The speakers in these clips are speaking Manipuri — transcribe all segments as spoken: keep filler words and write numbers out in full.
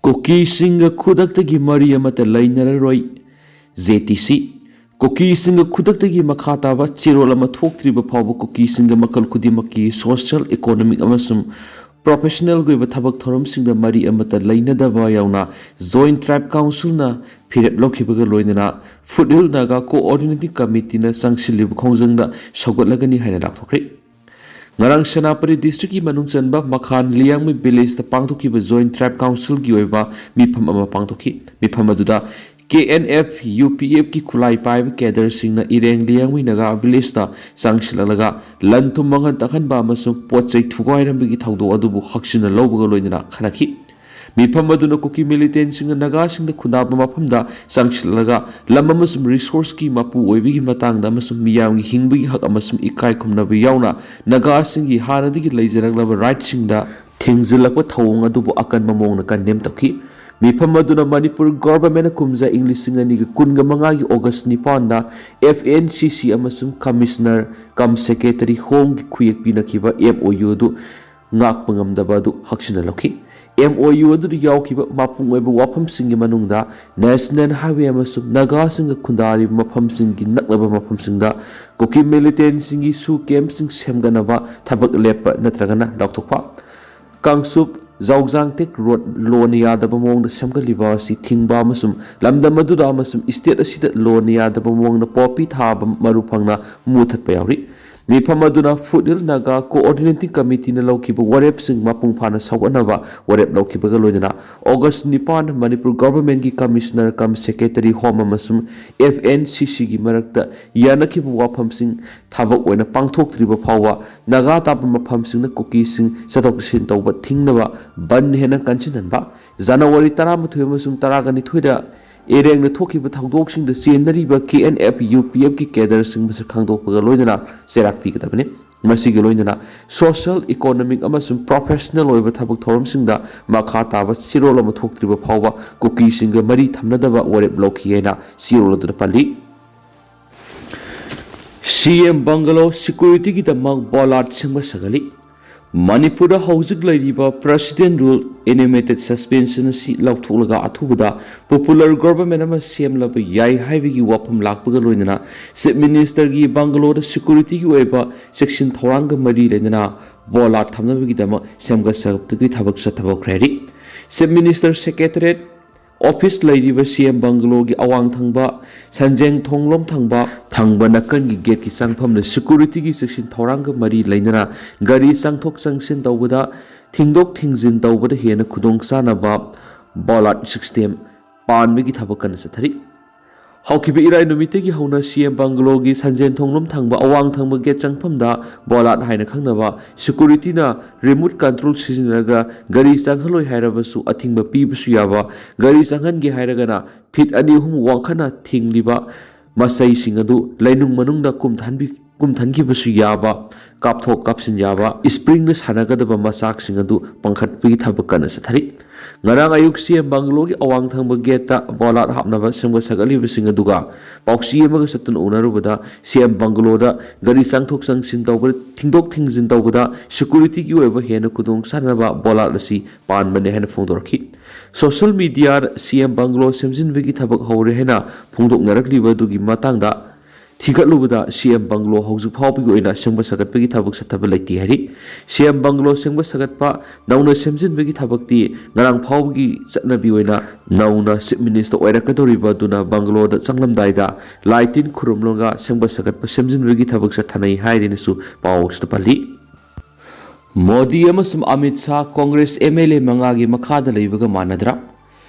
ꯀꯨꯀꯤꯁꯤꯡꯒ ꯈꯨꯗꯛꯇꯒꯤ ꯃꯔꯤ ꯑꯃꯠꯇ ꯂꯩꯅꯔꯔꯣꯏ, ꯖꯦ ꯇꯤ ꯁꯤ꯫ ꯀꯨꯀꯤꯁꯤꯡꯒ ꯈꯨꯗꯛꯇꯒꯤ ꯃꯈꯥ ꯇꯥꯕ ꯆꯦꯔꯣꯜ ꯑꯃ ꯊꯣꯛꯇ꯭ꯔꯤꯕ ꯐꯥꯎꯕ ꯀꯨꯀꯤꯁꯤꯡꯒ ꯃꯈꯜ ꯈꯨꯗꯤꯡꯃꯛꯀꯤ social, economic ꯑꯃꯁꯨꯡ professionalꯒꯤ ꯑꯣꯏꯕ ꯊꯕꯛ ꯊꯧꯔꯝꯁꯤꯡꯗ ꯃꯔꯤ ꯑꯃꯠꯇ ꯂꯩꯅꯗꯕ ꯌꯥꯎꯅ Joint Tribe Councilꯅ ꯐꯤꯔꯦꯞ ꯂꯧꯈꯤꯕꯒ ꯂꯣꯏꯅꯅ Foothill Naga Coordinating Committeeꯅ ꯆꯪꯁꯤꯜꯂꯤꯕ ꯈꯣꯡꯖꯪꯗ ꯁꯧꯒꯠꯂꯒꯅꯤ ꯍꯥꯏꯅ ꯂꯥꯎꯊꯣꯛꯈ꯭ꯔꯦ꯫ ꯉꯔꯥꯡ ꯁꯦꯅꯥꯄꯇꯤ districtꯀꯤ ꯃꯅꯨꯡ ꯆꯟꯕ ꯃꯈꯥꯟ ꯂꯤꯌꯥꯡꯃꯩ villageꯇ ꯄꯥꯡꯊꯣꯛꯈꯤꯕ Joint Tribe Councilꯒꯤ ꯑꯣꯏꯕ ꯃꯤꯐꯝ ꯑꯃ ꯄꯥꯡꯊꯣꯛꯈꯤ꯫ ꯃꯤꯐꯝ ꯑꯗꯨꯗ ꯀꯦ ꯑꯦꯟ ꯑꯦꯐ ꯌꯨ ꯄꯤ ꯑꯦꯐꯀꯤ ꯈꯨꯠꯂꯥꯏ ꯄꯥꯏꯕ cadreꯁꯤꯡꯅ ꯏꯔꯦꯡ ꯂꯤꯌꯥꯡꯃꯩ ꯅꯥꯒꯥ villageꯇ ꯆꯪꯁꯤꯜꯂꯛꯂꯒ ꯂꯟ ꯊꯨꯝ ꯃꯥꯡꯍꯟ ꯇꯥꯛꯍꯟꯕ ꯑꯃꯁꯨꯡ ꯄꯣꯠ ꯆꯩ ꯊꯨꯒꯥꯏꯔꯝꯕꯒꯤ ꯊꯧꯗꯣꯛ ꯑꯗꯨꯕꯨ ꯍꯛꯆꯤꯟꯅ ꯂꯧꯕꯒ ꯂꯣꯏꯅꯅ ꯈꯟꯅꯈꯤ꯫ ꯃꯤꯐꯝ ꯑꯗꯨꯅ ꯀꯨꯀꯤ militantꯁꯤꯡꯅ ꯅꯥꯒꯥꯁꯤꯡꯗ ꯈꯨꯟꯗꯥꯕ ꯃꯐꯝꯗ ꯆꯪꯁꯤꯜꯂꯒ ꯂꯝ ꯑꯃꯁꯨꯡ resourceꯀꯤ ꯃꯄꯨ ꯑꯣꯏꯕꯒꯤ ꯃꯇꯥꯡꯗ ꯑꯃꯁꯨꯡ ꯃꯤꯌꯥꯝꯒꯤ ꯍꯤꯡꯕꯒꯤ ꯍꯛ ꯑꯃꯁꯨꯡ ꯏꯀꯥꯏ ꯈꯨꯝꯅꯕ ꯌꯥꯎꯅ ꯅꯥꯒꯥꯁꯤꯡꯒꯤ ꯍꯥꯟꯅꯗꯒꯤ ꯂꯩꯖꯔꯛꯂꯕ rightꯁꯤꯡꯗ ꯊꯤꯡꯖꯤꯜꯂꯛꯄ ꯊꯧꯑꯣꯡ ꯑꯗꯨꯕꯨ ꯑꯀꯟꯕ ꯃꯑꯣꯡꯗ condemn ꯇꯧꯈꯤ꯫ ꯃꯤꯐꯝ ꯑꯗꯨꯅ ꯃꯅꯤꯄꯨꯔ governmentꯅ ꯀꯨꯝꯖꯥ ꯏꯪ ꯂꯤꯁꯤꯡ ꯑꯅꯤꯒ ꯀꯨꯟꯒ ꯃꯉꯥꯒꯤ August ꯅꯤꯄꯥꯟꯗ F N C C ꯑꯃꯁꯨꯡ Commissioner cum Secretary Homeꯒꯤ ꯈꯨꯌꯦꯛ ꯄꯤꯅꯈꯤꯕ M O U ꯑꯗꯨ ꯉꯥꯛꯄ ꯉꯝꯗꯕ ꯑꯗꯨ ꯍꯛꯆꯤꯟꯅ ꯂꯧꯈꯤ꯫ M O U ꯑꯗꯨꯗ ꯌꯥꯎꯈꯤꯕ ꯃꯄꯨꯡ ꯑꯣꯏꯕ ꯋꯥꯐꯝꯁꯤꯡꯒꯤ ꯃꯅꯨꯡꯗ National Highway ꯑꯃꯁꯨꯡ ꯅꯥꯒꯥꯁꯤꯡꯒ ꯈꯨꯟꯗꯥꯔꯤꯕ ꯃꯐꯝꯁꯤꯡꯒꯤ ꯅꯛꯅꯕ ꯃꯐꯝꯁꯤꯡꯗ ꯀꯨꯀꯤ militantꯁꯤꯡꯒꯤ ꯁꯨ campꯁꯤꯡ ꯁꯦꯝꯒꯠꯅꯕ ꯊꯕꯛ ꯂꯦꯞꯄ ꯅꯠꯇ꯭ꯔꯒꯅ ꯂꯥꯎꯊꯣꯛꯄ, ꯀꯥꯡꯆꯨꯞ ꯖꯥꯎꯖꯥꯡꯇꯦꯛ road ꯂꯣꯅ ꯌꯥꯗꯕ ꯃꯑꯣꯡꯗ ꯁꯦꯝꯒꯠꯂꯤꯕ ꯑꯁꯤ ꯊꯤꯡꯕ ꯑꯃꯁꯨꯡ ꯂꯝꯗꯝ ꯑꯗꯨꯗ ꯑꯃꯁꯨꯡ state ꯑꯁꯤꯗ ꯂꯣꯅ ꯌꯥꯗꯕ ꯃꯑꯣꯡꯗ poppy ꯊꯥꯕ ꯃꯔꯨ ꯐꯪꯅ ꯃꯨꯊꯠꯄ ꯌꯥꯎꯔꯤ꯫ ꯃꯤꯐꯝ ꯑꯗꯨꯅ Foothill Naga Coordinating Committeeꯅ ꯂꯧꯈꯤꯕ ꯋꯥꯔꯦꯞꯁꯤꯡ ꯃꯄꯨꯡ ꯐꯥꯅ ꯁꯧꯒꯠꯅꯕ ꯋꯥꯔꯦꯞ ꯂꯧꯈꯤꯕꯒ ꯂꯣꯏꯅꯅ August ꯅꯤꯄꯥꯟ Manipur governmentꯀꯤ Commissioner cum Secretary Home ꯑꯃꯁꯨꯡ F N C Cꯒꯤ ꯃꯔꯛꯇ ꯌꯥꯅꯈꯤꯕ ꯋꯥꯐꯝꯁꯤꯡ ꯊꯕꯛ ꯑꯣꯏꯅ ꯄꯥꯡꯊꯣꯛꯇ꯭ꯔꯤꯕ ꯐꯥꯎꯕ ꯅꯥꯒꯥ ꯇꯥꯕ ꯃꯐꯝꯁꯤꯡꯗ ꯀꯨꯀꯤꯁꯤꯡ ꯆꯠꯊꯣꯛ ꯆꯠꯁꯤꯟ ꯇꯧꯕ ꯊꯤꯡꯅꯕ ꯕꯟ ꯍꯦꯟꯅ ꯀꯟꯁꯤꯟꯍꯟꯕ, ꯖꯅꯋꯥꯔꯤ ꯇꯔꯥꯃꯥꯊꯣꯏ ꯑꯃꯁꯨꯡ ꯇꯔꯥꯅꯤꯊꯣꯏꯗ ꯏꯔꯦꯡꯅ ꯊꯣꯛꯈꯤꯕ ꯊꯧꯗꯣꯛꯁꯤꯡꯗ ꯆꯦꯟꯅꯔꯤꯕ K N F U P Fꯀꯤ cadreꯁꯤꯡ ꯃꯁꯛ ꯈꯪꯗꯣꯛꯄꯒ ꯂꯣꯏꯅꯅ ꯆꯩꯔꯥꯛ ꯄꯤꯒꯗꯕꯅꯤ꯫ ꯃꯁꯤꯒ ꯂꯣꯏꯅꯅ social, economic ꯑꯃꯁꯨꯡ professional ꯑꯣꯏꯕ ꯊꯕꯛ ꯊꯧꯔꯝꯁꯤꯡꯗ ꯃꯈꯥ ꯇꯥꯕ ꯆꯦꯔꯣꯜ ꯑꯃ ꯊꯣꯛꯇ꯭ꯔꯤꯕ ꯐꯥꯎꯕ ꯀꯨꯀꯤꯁꯤꯡꯒ ꯃꯔꯤ ꯊꯝꯅꯗꯕ ꯋꯥꯔꯦꯞ ꯂꯧꯈꯤ ꯍꯥꯏꯅ ꯆꯦꯔꯣꯜ ꯑꯗꯨꯗ ꯄꯜꯂꯤ꯫ C M bungalow securityꯒꯤꯗꯃꯛ bollard ꯁꯦꯝꯒꯠ ꯁꯥꯒꯠꯂꯤ꯫ ꯃꯅꯤꯄꯨꯔꯗ ꯍꯧꯖꯤꯛ ꯂꯩꯔꯤꯕ President Rule Animated Suspension ꯑꯁꯤ ꯂꯧꯊꯣꯛꯂꯒ ꯑꯊꯨꯕꯗ Popular Government ꯑꯃ ꯁꯦꯝꯂꯕ ꯌꯥꯏ ꯍꯥꯏꯕꯒꯤ ꯋꯥꯐꯝ ꯂꯥꯛꯄꯒ ꯂꯣꯏꯅꯅ Chief Minister ꯒꯤ bungalow ꯗ security ꯒꯤ ꯑꯣꯏꯕ ꯆꯦꯛꯁꯤꯟ ꯊꯧꯔꯥꯡꯒ ꯃꯔꯤ ꯂꯩꯅꯅ ꯕꯣꯂꯥꯠ ꯊꯝꯅꯕꯒꯤꯗꯃꯛ ꯁꯦꯝꯒꯠ ꯁꯥꯒꯠꯄꯒꯤ ꯊꯕꯛ ꯆꯠꯊꯕ ꯍꯧꯈ꯭ꯔꯦ ꯍꯥꯏꯔꯤ꯫ Chief Minister Secretariat Office ꯂꯩꯔꯤꯕ C M bungalow ꯒꯤ ꯑꯋꯥꯡ ꯊꯪꯕ ꯁꯟꯖꯦꯡ ꯊꯣꯡꯂꯣꯝ ꯊꯪꯕ ꯊꯪꯕ ꯅꯥꯀꯟꯒꯤ gate ꯀꯤ ꯆꯪꯐꯝꯗ security ꯒꯤ ꯆꯦꯛꯁꯤꯟ ꯊꯧꯔꯥꯡꯒ ꯃꯔꯤ ꯂꯩꯅꯅ ꯒꯥꯔꯤ ꯆꯪꯊꯣꯛ ꯆꯪꯁꯤꯟ ꯇꯧꯕꯗ, ꯊꯤꯡꯗꯣꯛ ꯊꯤꯡꯖꯤꯟ ꯇꯧꯕꯗ ꯍꯦꯟꯅ ꯈꯨꯗꯣꯡ ꯆꯥꯅꯕ ꯕꯣꯂꯥꯠ system ꯄꯥꯟꯕꯒꯤ ꯊꯕꯛ ꯀꯟꯅ ꯆꯠꯊꯔꯤ꯫ ꯍꯧꯈꯤꯕ ꯏꯔꯥꯏ ꯅꯨꯃꯤꯠꯇꯒꯤ ꯍꯧꯅ C M bungalow ꯒꯤ ꯁꯟꯖꯦꯟ ꯊꯣꯡꯂꯣꯝ ꯊꯪꯕ ꯑꯋꯥꯡ ꯊꯪꯕ gate ꯆꯪꯐꯝꯗ ꯕꯣꯂꯥꯠ ꯍꯥꯏꯅ ꯈꯪꯅꯕ security ꯅ remote control ꯁꯤꯖꯤꯟꯅꯔꯒ ꯒꯥꯔꯤ ꯆꯪꯍꯜꯂꯣꯏ ꯍꯥꯏꯔꯕꯁꯨ ꯑꯊꯤꯡꯕ ꯄꯤꯕꯁꯨ ꯌꯥꯕ, ꯒꯥꯔꯤ ꯆꯪꯍꯟꯒꯦ ꯍꯥꯏꯔꯒꯅ feet ꯑꯅꯤ ꯑꯍꯨꯝ ꯋꯥꯡꯈꯠꯅ ꯊꯤꯡꯂꯤꯕ ꯃꯆꯩꯁꯤꯡ ꯑꯗꯨ ꯂꯩꯅꯨꯡ ꯃꯅꯨꯡꯗ ꯀꯨꯝꯊꯍꯟꯕꯤ-, ꯀꯨꯝꯊꯍꯟꯈꯤꯕꯁꯨ ꯌꯥꯕ, ꯀꯥꯞꯊꯣꯛ ꯀꯥꯞꯁꯤꯟ ꯌꯥꯕ, spring ꯅ ꯁꯥꯟꯅꯒꯗꯕ ꯃꯆꯥꯛꯁꯤꯡ ꯑꯗꯨ ꯄꯥꯡꯈꯠꯄꯒꯤ ꯊꯕꯛ ꯀꯟꯅ ꯆꯠꯊꯔꯤ꯫ ꯉꯔꯥꯡ ꯑꯌꯨꯛ C M bungalow ꯒꯤ ꯑꯋꯥꯡ ꯊꯪꯕ gate ꯇ ꯕꯣꯂꯥꯠ ꯍꯥꯞꯅꯕ ꯁꯦꯝꯒꯠ ꯁꯥꯒꯠꯂꯤꯕꯁꯤꯡ ꯑꯗꯨꯒ ꯄꯥꯎꯆꯦ ꯑꯃꯒ ꯆꯠꯇꯨꯅ ꯎꯅꯔꯨꯕꯗ C M bungalow ꯗ ꯒꯥꯔꯤ ꯆꯪꯊꯣꯛ ꯆꯪꯁꯤꯟ ꯇꯧꯕꯗ, ꯊꯤꯡꯗꯣꯛ ꯊꯤꯡꯖꯤꯟ ꯇꯧꯕꯗ security ꯒꯤ ꯑꯣꯏꯕ ꯍꯦꯟꯅ ꯈꯨꯗꯣꯡ ꯆꯥꯅꯕ ꯕꯣꯂꯥꯠ ꯑꯁꯤ ꯄꯥꯟꯕꯅꯤ ꯍꯥꯏꯅ ꯐꯣꯡꯗꯣꯔꯛꯈꯤ꯫ Social media ꯗ C M bungalow ꯁꯦꯝꯖꯤꯟꯕꯒꯤ ꯊꯕꯛ ꯍꯧꯔꯦ ꯍꯥꯏꯅ ꯐꯣꯡꯗꯣꯛꯅꯔꯛꯂꯤꯕ ꯑꯗꯨꯒꯤ ꯃꯇꯥꯡꯗ ꯊꯤꯒꯠꯂꯨꯕꯗ C M bungalow ꯍꯧꯖꯤꯛ ꯐꯥꯎꯕꯒꯤ ꯑꯣꯏꯅ ꯁꯦꯝꯒꯠ ꯁꯥꯒꯠꯄꯒꯤ ꯊꯕꯛ ꯆꯠꯊꯕ ꯂꯩꯇꯦ ꯍꯥꯏꯔꯤ꯫ C M bungalow ꯁꯦꯝꯒꯠ ꯁꯥꯒꯠꯄ, ꯅꯧꯅ ꯁꯦꯝꯖꯤꯟꯕꯒꯤ ꯊꯕꯛꯇꯤ ꯉꯔꯥꯡ ꯐꯥꯎꯕꯒꯤ ꯆꯠꯅꯕꯤ ꯑꯣꯏꯅ ꯅꯧꯅ Chief Minister ꯑꯣꯏꯔꯛꯀꯗꯧꯔꯤꯕ ꯑꯗꯨꯅ bungalow ꯗ ꯆꯪꯂꯝꯗꯥꯏꯗ ꯂꯥꯏ ꯇꯤꯟ ꯈꯨꯔꯨꯝꯂꯒ ꯁꯦꯝꯒꯠ ꯁꯥꯒꯠꯄ ꯁꯦꯝꯖꯤꯟꯕꯒꯤ ꯊꯕꯛ ꯆꯠꯊꯅꯩ ꯍꯥꯏꯔꯦꯅꯁꯨ ꯄꯥꯎ ꯑꯁꯤꯗ ꯄꯜꯂꯤ꯫ ꯃꯣꯗꯤ ꯑꯃꯁꯨꯡ Amit Shah Congress M L A ꯃꯉꯥꯒꯤ ꯃꯈꯥꯗ ꯂꯩꯕꯒ ꯃꯥꯟꯅꯗ꯭ꯔꯥ?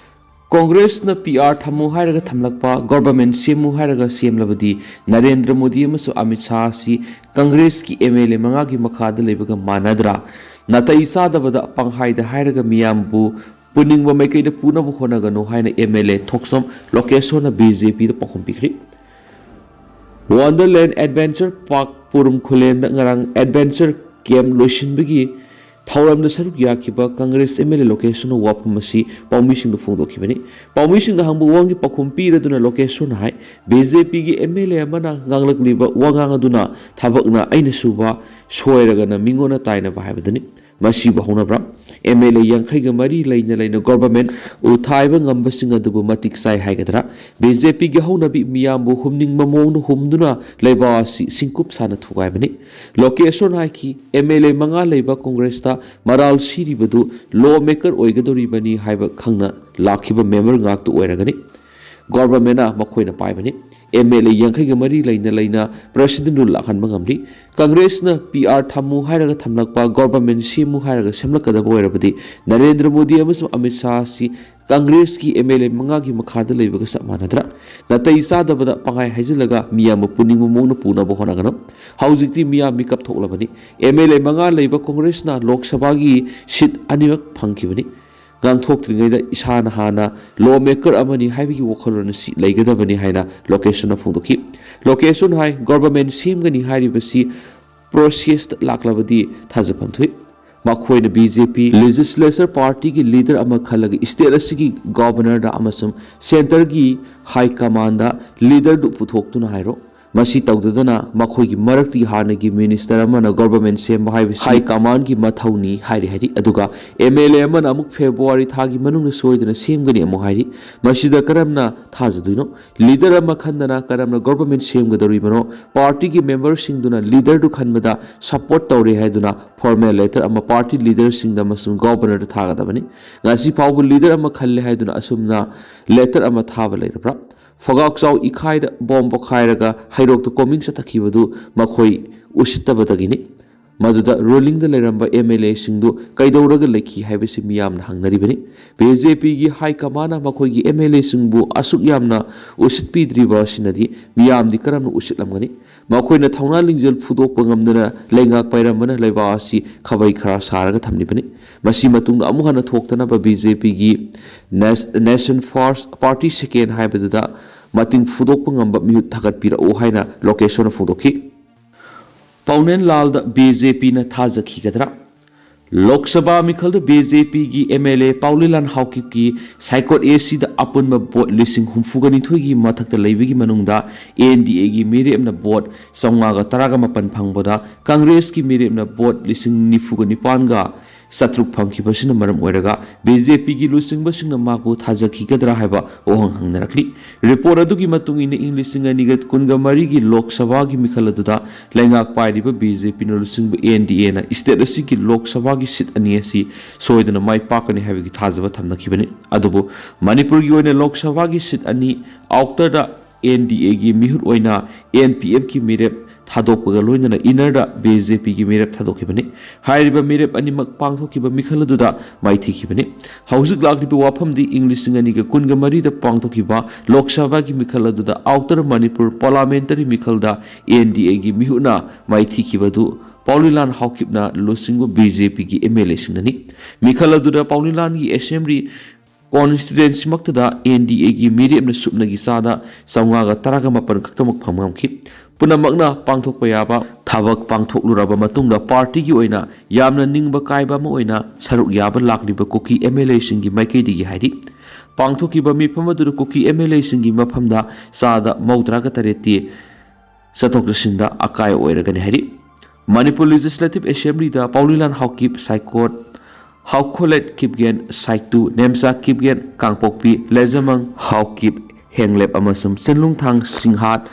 Congress ꯅ P R ꯊꯝꯃꯨ ꯍꯥꯏꯔꯒ ꯊꯝꯂꯛꯄ, government ꯁꯦꯝꯃꯨ ꯍꯥꯏꯔꯒ ꯁꯦꯝꯂꯕꯗꯤ ꯅꯔꯦꯟꯗ꯭ꯔ ꯃꯣꯗꯤ ꯑꯃꯁꯨꯡ ꯑꯃꯤꯠ ꯁꯥꯍ ꯑꯁꯤ Congress ꯀꯤ M L A ꯃꯉꯥꯒꯤ ꯃꯈꯥꯗ ꯂꯩꯕꯒ ꯃꯥꯟꯅꯗ꯭ꯔꯥ? ꯅꯥꯇꯩ ꯆꯥꯗꯕꯗ ꯄꯪꯍꯥꯏꯗ ꯍꯥꯏꯔꯒ ꯃꯤꯌꯥꯝꯕꯨ ꯄꯨꯅꯤꯡꯕ ꯃꯥꯏꯀꯩꯗ ꯄꯨꯅꯕ ꯍꯣꯠꯅꯒꯅꯨ ꯍꯥꯏꯅ M L A Thokchom ꯂꯣꯀꯦꯁꯣꯔꯅ B J P ꯗ ꯄꯥꯎꯈꯨꯝ ꯄꯤꯈ꯭ꯔꯤ꯫ Wonderland Adventure Park ꯄꯨꯔꯨꯝ ꯈꯨꯂꯦꯟꯗ ꯉꯔꯥꯡ adventure camp ꯂꯣꯏꯁꯤꯟꯕꯒꯤ ꯊꯧꯔꯝꯗ ꯁꯔꯨꯛ ꯌꯥꯈꯤꯕ ꯀꯪꯒ꯭ꯔꯦꯁ M L A ꯂꯣꯀꯦꯁꯣꯔꯅ ꯋꯥꯐꯝ ꯑꯁꯤ ꯄꯥꯎꯃꯤꯁꯤꯡꯗ ꯐꯣꯡꯗꯣꯛꯈꯤꯕꯅꯤ꯫ ꯄꯥꯎꯃꯤꯁꯤꯡꯅ ꯍꯪꯕ ꯋꯥꯍꯪꯒꯤ ꯄꯥꯎꯈꯨꯝ ꯄꯤꯔꯗꯨꯅ ꯂꯣꯀꯦꯁꯣꯔꯅ ꯍꯥꯏ, B J Pꯒꯤ M L A ꯑꯃꯅ ꯉꯥꯡꯂꯛꯂꯤꯕ ꯋꯥꯉꯥꯡ ꯑꯗꯨꯅ ꯊꯕꯛꯅ ꯑꯩꯅ ꯁꯨꯕ ꯁꯣꯏꯔꯒꯅ ꯃꯤꯉꯣꯟꯗ ꯇꯥꯏꯅꯕ ꯍꯥꯏꯕꯗꯨꯅꯤ꯫ ꯃꯁꯤꯕꯨ ꯍꯧꯅꯕ꯭ꯔꯥ? M L A ꯌꯥꯡꯈꯩꯒ ꯃꯔꯤ ꯂꯩꯅ ꯂꯩꯅ government ꯎꯊꯥꯏꯕ ꯉꯝꯕꯁꯤꯡ ꯑꯗꯨꯕꯨ ꯃꯇꯤꯛ ꯆꯥꯏ ꯍꯥꯏꯒꯗ꯭ꯔꯥ? B J Pꯒꯤ ꯍꯧꯅꯕꯤ ꯃꯤꯌꯥꯝꯕꯨ ꯍꯨꯝꯅꯤꯡꯕ ꯃꯑꯣꯡꯗ ꯍꯨꯝꯗꯨꯅ ꯂꯩꯕꯥꯛ ꯑꯁꯤ ꯁꯤꯡꯀꯨꯞ ꯁꯥꯅ ꯊꯨꯒꯥꯏꯕꯅꯤ꯫ ꯂꯣꯀꯦꯁꯣꯔꯅ ꯍꯥꯏꯈꯤ, M L A ꯃꯉꯥ ꯂꯩꯕ ꯀꯣꯡꯒ꯭ꯔꯦꯁꯇ ꯃꯔꯥꯜ ꯁꯤꯔꯤꯕꯗꯨ law maker ꯑꯣꯏꯒꯗꯧꯔꯤꯕꯅꯤ ꯍꯥꯏꯕ ꯈꯪꯅ ꯂꯥꯛꯈꯤꯕ member ꯉꯥꯛꯇ ꯑꯣꯏꯔꯒꯅꯤ꯫ Governmentꯅ ꯃꯈꯣꯏꯅ ꯄꯥꯏꯕꯅꯤ꯫ M L A ꯌꯥꯡꯈꯩꯒ ꯃꯔꯤ ꯂꯩꯅ ꯂꯩꯅ presidentꯗꯨ ꯂꯥꯛꯍꯟꯕ ꯉꯝꯂꯤ꯫ ꯀꯪꯒ꯭ꯔꯦꯁꯅ P R ꯊꯝꯃꯨ ꯍꯥꯏꯔꯒ ꯊꯝꯂꯛꯄ, government ꯁꯦꯝꯃꯨ ꯍꯥꯏꯔꯒ ꯁꯦꯝꯂꯛꯀꯗꯕ ꯑꯣꯏꯔꯕꯗꯤ ꯅꯔꯦꯟꯗ꯭ꯔ ꯃꯣꯗꯤ ꯑꯃꯁꯨꯡ ꯑꯃꯤꯠ ꯁꯥꯍ ꯑꯁꯤ ꯀꯪꯒ꯭ꯔꯦꯁꯀꯤ M L A ꯃꯉꯥꯒꯤ ꯃꯈꯥꯗ ꯂꯩꯕꯒ ꯆꯞ ꯃꯥꯟꯅꯗ꯭ꯔꯥ? ꯅꯥꯇꯩ ꯆꯥꯗꯕꯗ ꯄꯪꯍꯥꯏ ꯍꯥꯏꯖꯤꯜꯂꯒ ꯃꯤꯌꯥꯝꯕꯨ ꯄꯨꯅꯤꯡꯕ ꯃꯑꯣꯡꯗ ꯄꯨꯅꯕ ꯍꯣꯠꯅꯒꯅꯨ꯫ ꯍꯧꯖꯤꯛꯇꯤ ꯃꯤꯌꯥꯝ ꯃꯤꯀꯞ ꯊꯣꯛꯂꯕꯅꯤ꯫ M L A ꯃꯉꯥ ꯂꯩꯕ ꯀꯣꯡꯒ꯭ꯔꯦꯁꯅ ꯂꯣꯛ ꯁꯚꯥꯒꯤ seat ꯑꯅꯤꯃꯛ ꯐꯪꯈꯤꯕꯅꯤ꯫ ꯉꯥꯡꯊꯣꯛꯇ꯭ꯔꯤꯉꯩꯗ ꯏꯁꯥꯅ ꯍꯥꯟꯅ law maker ꯑꯃꯅꯤ ꯍꯥꯏꯕꯒꯤ ꯋꯥꯈꯜꯂꯣꯟ ꯑꯁꯤ ꯂꯩꯒꯗꯕꯅꯤ ꯍꯥꯏꯅ ꯂꯣꯀꯦꯁꯣꯔꯅ ꯐꯣꯡꯗꯣꯛꯈꯤ꯫ ꯂꯣꯀꯦꯁꯣꯔꯅ ꯍꯥꯏ, government ꯁꯦꯝꯒꯅꯤ ꯍꯥꯏꯔꯤꯕꯁꯤ processꯇ ꯂꯥꯛꯂꯕꯗꯤ ꯊꯥꯖꯐꯝ ꯊꯣꯛꯏ꯫ ꯃꯈꯣꯏꯅ B J P legislature partyꯒꯤ leader ꯑꯃ ꯈꯜꯂꯒ state ꯑꯁꯤꯒꯤ governorꯗ ꯑꯃꯁꯨꯡ centreꯒꯤ high commandꯗ leaderꯗꯨ ꯄꯨꯊꯣꯛꯇꯨꯅ ꯍꯥꯏꯔꯣ꯫ ꯃꯁꯤ ꯇꯧꯗꯗꯅ ꯃꯈꯣꯏꯒꯤ ꯃꯔꯛꯇꯒꯤ ꯍꯥꯟꯅꯒꯤ minister ꯑꯃꯅ government ꯁꯦꯝꯕ ꯍꯥꯏꯕꯁꯤ high commandꯒꯤ ꯃꯊꯧꯅꯤ ꯍꯥꯏꯔꯤ ꯍꯥꯏꯔꯤ꯫ ꯑꯗꯨꯒ M L A ꯑꯃꯅ ꯑꯃꯨꯛ February ꯊꯥꯒꯤ ꯃꯅꯨꯡꯗ ꯁꯣꯏꯗꯅ ꯁꯦꯝꯒꯅꯤ ꯑꯃꯨꯛ ꯍꯥꯏꯔꯤ꯫ ꯃꯁꯤꯗ ꯀꯔꯝꯅ ꯊꯥꯖꯗꯣꯏꯅꯣ? Leader ꯑꯃ ꯈꯟꯗꯅ ꯀꯔꯝꯅ government ꯁꯦꯝꯒꯗꯧꯔꯤꯕꯅꯣ? Partyꯒꯤ memberꯁꯤꯡꯗꯨꯅ leaderꯗꯨ ꯈꯟꯕꯗ support ꯇꯧꯔꯦ ꯍꯥꯏꯗꯨꯅ formal letter ꯑꯃ party leaderꯁꯤꯡꯗ ꯑꯃꯁꯨꯡ governorꯗ ꯊꯥꯒꯗꯕꯅꯤ꯫ ꯉꯁꯤ ꯐꯥꯎꯕ leader ꯑꯃ ꯈꯜꯂꯦ ꯍꯥꯏꯗꯨꯅ ꯑꯁꯨꯝꯅ letter ꯑꯃ ꯊꯥꯕ ꯂꯩꯔꯕ꯭ꯔꯥ? ꯐꯒꯥꯛꯆꯥꯎ ꯏꯈꯥꯏꯗ bomb ꯄꯣꯈꯥꯏꯔꯒ ꯍꯩꯔꯣꯛꯇ combing ꯆꯠꯊꯈꯤꯕꯗꯨ ꯃꯈꯣꯏ ꯎꯁꯤꯠꯇꯕꯗꯒꯤꯅꯤ꯫ ꯃꯗꯨꯗ rulingꯗ ꯂꯩꯔꯝꯕ M L Aꯁꯤꯡꯗꯨ ꯀꯩꯗꯧꯔꯒ ꯂꯩꯈꯤ ꯍꯥꯏꯕꯁꯤ ꯃꯤꯌꯥꯝꯅ ꯍꯪꯅꯔꯤꯕꯅꯤ꯫ B J Pꯒꯤ high commandꯅ ꯃꯈꯣꯏꯒꯤ M L Aꯁꯤꯡꯕꯨ ꯑꯁꯨꯛ ꯌꯥꯝꯅ ꯎꯁꯤꯠꯄꯤꯗ꯭ꯔꯤꯕ ꯑꯁꯤꯅꯗꯤ ꯃꯤꯌꯥꯝꯗꯤ ꯀꯔꯝꯅ ꯎꯁꯤꯠꯂꯝꯒꯅꯤ? ꯃꯈꯣꯏꯅ ꯊꯧꯅꯥ ꯂꯤꯡꯖꯦꯜ ꯐꯨꯗꯣꯛꯄ ꯉꯝꯗꯅ ꯂꯩꯉꯥꯛ ꯄꯥꯏꯔꯝꯕꯅ ꯂꯩꯕꯥꯛ ꯑꯁꯤ ꯈꯥꯕꯩ ꯈꯔꯥ ꯁꯥꯔꯒ ꯊꯝꯂꯤꯕꯅꯤ꯫ ꯃꯁꯤ ꯃꯇꯨꯡꯗ ꯑꯃꯨꯛ ꯍꯟꯅ ꯊꯣꯛꯇꯅꯕ B J Pꯒꯤ Nas-, Nation First, Party Second ꯍꯥꯏꯕꯗꯨꯗ ꯃꯇꯤꯡ ꯐꯨꯗꯣꯛꯄ ꯉꯝꯕ ꯃꯤꯍꯨꯠ ꯊꯥꯒꯠꯄꯤꯔꯛꯎ ꯍꯥꯏꯅ ꯂꯣꯀꯦꯁꯣꯔꯅ ꯐꯣꯡꯗꯣꯛꯈꯤ꯫ ꯄꯥꯎꯅꯦꯟ ꯂꯥꯜꯗ B J Pꯅ ꯊꯥꯖꯈꯤꯒꯗ꯭ꯔꯥ? Lok Sabha ꯃꯤꯈꯜꯗ B J ꯄꯤꯒꯤ ꯑꯦꯝ ꯑꯦꯜ ꯑꯦ ꯄꯥꯎꯂꯤꯂꯥꯟ ꯍꯥꯎꯀꯤꯞꯀꯤ ꯁꯥꯏꯀꯣꯠ ꯑꯦ ꯁꯤꯗ ꯑꯄꯨꯟꯕ ꯚꯣꯠ ꯂꯤꯁꯤꯡ ꯍꯨꯝꯐꯨꯒ ꯅꯤꯊꯣꯏꯒꯤ ꯃꯊꯛꯇ ꯂꯩꯕꯒꯤ ꯃꯅꯨꯡꯗ ꯑꯦꯟ ꯗꯤ ꯑꯦꯒꯤ ꯃꯤꯔꯦꯞꯅ ꯚꯣꯠ ꯆꯥꯝꯃꯉꯥꯒ ꯇꯔꯥꯒ ꯃꯥꯄꯟ ꯐꯪꯕꯗ ꯀꯪꯒ꯭ꯔꯦꯁꯀꯤ ꯃꯤꯔꯦꯞꯅ ꯚꯣꯠ ꯂꯤꯁꯤꯡ ꯅꯤꯐꯨꯒ ꯅꯤꯄꯥꯟꯒ ꯆꯥꯇ꯭ꯔꯨꯛ ꯐꯪꯈꯤꯕꯁꯤꯅ ꯃꯔꯝ ꯑꯣꯏꯔꯒ ꯕꯤ ꯖꯦ ꯄꯤꯒꯤ ꯂꯨꯆꯤꯡꯕꯁꯤꯡꯅ ꯃꯍꯥꯛꯄꯨ ꯊꯥꯖꯈꯤꯒꯗ꯭ꯔꯥ ꯍꯥꯏꯕ ꯋꯥꯍꯪ ꯍꯪꯅꯔꯛꯂꯤ꯫ ꯔꯤꯄꯣꯔꯠ ꯑꯗꯨꯒꯤ ꯃꯇꯨꯡ ꯏꯟꯅ ꯏꯪ ꯂꯤꯁꯤꯡ ꯑꯅꯤꯒ ꯀꯨꯟꯒ ꯃꯔꯤꯒꯤ ꯂꯣꯛ ꯁꯚꯥꯒꯤ ꯃꯤꯈꯜ ꯑꯗꯨꯗ ꯂꯩꯉꯥꯛ ꯄꯥꯏꯔꯤꯕ ꯕꯤ ꯖꯦ ꯄꯤꯅ ꯂꯨꯆꯤꯡꯕ ꯑꯦꯟ ꯗꯤ ꯑꯦꯅ ꯁ꯭ꯇꯦꯠ ꯑꯁꯤꯒꯤ ꯂꯣꯛ ꯁꯚꯥꯒꯤ ꯁꯤꯠ ꯑꯅꯤ ꯑꯁꯤ ꯁꯣꯏꯗꯅ ꯃꯥꯏ ꯄꯥꯛꯀꯅꯤ ꯍꯥꯏꯕꯒꯤ ꯊꯥꯖꯕ ꯊꯝꯅꯈꯤꯕꯅꯤ꯫ ꯑꯗꯨꯕꯨ ꯃꯅꯤꯄꯨꯔꯒꯤ ꯑꯣꯏꯅ ꯂꯣꯛ ꯁꯚꯥꯒꯤ ꯁꯤꯠ ꯑꯅꯤ ꯑꯥꯎꯇꯔꯗ ꯑꯦꯟ ꯗꯤ ꯑꯦꯒꯤ ꯃꯤꯍꯨꯠ ꯑꯣꯏꯅ ꯑꯦꯟ ꯄꯤ ꯑꯦꯐꯀꯤ ꯃꯤꯔꯦꯞ ꯊꯥꯗꯣꯛꯄꯒ ꯂꯣꯏꯅꯅ ꯏꯟꯅꯔꯗ ꯕꯤ ꯖꯦ ꯄꯤꯒꯤ ꯃꯤꯔꯦꯞ ꯊꯥꯗꯣꯛꯈꯤꯕꯅꯤ꯫ ꯍꯥꯏꯔꯤꯕ ꯃꯤꯔꯦꯞ ꯑꯅꯤꯃꯛ ꯄꯥꯡꯊꯣꯛꯈꯤꯕ ꯃꯤꯈꯜ ꯑꯗꯨꯗ ꯃꯥꯏꯊꯤꯈꯤꯕꯅꯤ꯫ ꯍꯧꯖꯤꯛ ꯂꯥꯛꯂꯤꯕ ꯋꯥꯐꯝꯗꯤ ꯏꯪ ꯂꯤꯁꯤꯡ ꯑꯅꯤꯒ ꯀꯨꯟꯒ ꯃꯔꯤꯗ ꯄꯥꯡꯊꯣꯛꯈꯤꯕ ꯂꯣꯛ ꯁꯚꯥꯒꯤ ꯃꯤꯈꯜ ꯑꯗꯨꯗ ꯑꯥꯎꯇꯔ ꯃꯅꯤꯄꯨꯔ ꯄꯥꯔꯂꯥꯃꯦꯟꯇꯔꯤ ꯃꯤꯈꯜꯗ ꯑꯦꯟ ꯗꯤ ꯑꯦꯒꯤ ꯃꯤꯍꯨꯠꯅ ꯃꯥꯏꯊꯤꯈꯤꯕ ꯑꯗꯨ ꯄꯥꯎꯂꯤꯂꯥꯟ ꯍꯥꯎꯀꯤꯞꯅ ꯂꯨꯆꯤꯡꯕ ꯕꯤ ꯖꯦ ꯄꯤꯒꯤ ꯑꯦꯝ ꯑꯦꯜ ꯑꯦꯁꯤꯡꯅꯅꯤ꯫ ꯃꯤꯈꯜ ꯑꯗꯨꯗ ꯄꯥꯎꯂꯤꯂꯥꯟꯒꯤ ꯑꯦꯁꯦꯝꯕ꯭ꯂꯤ ꯀꯣꯟꯁꯇꯤꯇ꯭ꯋꯦꯟꯁꯤꯃꯛꯇꯗ ꯑꯦꯟ ꯗꯤ ꯑꯦꯒꯤ ꯃꯤꯔꯦꯞꯅ ꯁꯨꯞꯅꯒꯤ ꯆꯥꯗ ꯆꯥꯝꯃꯉꯥꯒ ꯇꯔꯥꯒ ꯃꯥꯄꯟ ꯈꯛꯇꯃꯛ ꯐꯪꯕ ꯉꯝꯈꯤ꯫ ꯄꯨꯝꯅꯃꯛꯅ ꯄꯥꯡꯊꯣꯛꯄ ꯌꯥꯕ ꯊꯕꯛ ꯄꯥꯡꯊꯣꯛꯂꯨꯔꯕ ꯃꯇꯨꯡꯗ ꯄꯥꯔꯇꯤꯒꯤ ꯑꯣꯏꯅ ꯌꯥꯝꯅ ꯅꯤꯡꯕ ꯀꯥꯏꯕ ꯑꯃ ꯑꯣꯏꯅ ꯁꯔꯨꯛ ꯌꯥꯕ ꯂꯥꯛꯂꯤꯕ ꯀꯨꯀꯤ ꯑꯦꯝ ꯑꯦꯜ ꯑꯦꯁꯤꯡꯒꯤ ꯃꯥꯏꯀꯩꯗꯒꯤ ꯍꯥꯏꯔꯤ꯫ ꯄꯥꯡꯊꯣꯛꯈꯤꯕ ꯃꯤꯐꯝ ꯑꯗꯨꯗ ꯀꯨꯀꯤ ꯑꯦꯝ ꯑꯦꯜ ꯑꯦꯁꯤꯡꯒꯤ ꯃꯐꯝꯗ ꯆꯥꯗ ꯃꯧꯗ꯭ꯔꯥꯒ ꯇꯔꯦꯠꯇꯤ ꯆꯠꯊꯣꯛ ꯆꯠꯁꯤꯟꯗ ꯑꯀꯥꯏ ꯑꯣꯏꯔꯒꯅꯤ ꯍꯥꯏꯔꯤ꯫ ꯃꯅꯤꯄꯨꯔ ꯂꯦꯖꯤꯁꯂꯦꯇꯤꯚ ꯑꯦꯁꯦꯝꯕ꯭ꯂꯤꯗ ꯄꯥꯎꯂꯤꯂꯥꯟ ꯍꯥꯎꯀꯤꯞ, ꯁꯥꯏꯀꯣꯠ, ꯍꯥꯎꯈꯣꯂꯦꯠ ꯀꯤꯞꯒꯦꯟ, ꯁꯥꯏꯇꯨ, ꯅꯦꯝꯆꯥ ꯀꯤꯞꯒꯦꯟ, ꯀꯥꯡꯄꯣꯛꯄꯤ, ꯂꯩꯖꯃꯪ ꯍꯥꯎꯀꯤꯞ, ꯍꯦꯡꯂꯦꯞ ꯑꯃꯁꯨꯡ ꯆꯤꯟꯂꯨꯡꯊꯥꯡ ꯁꯤꯡꯍꯥꯠ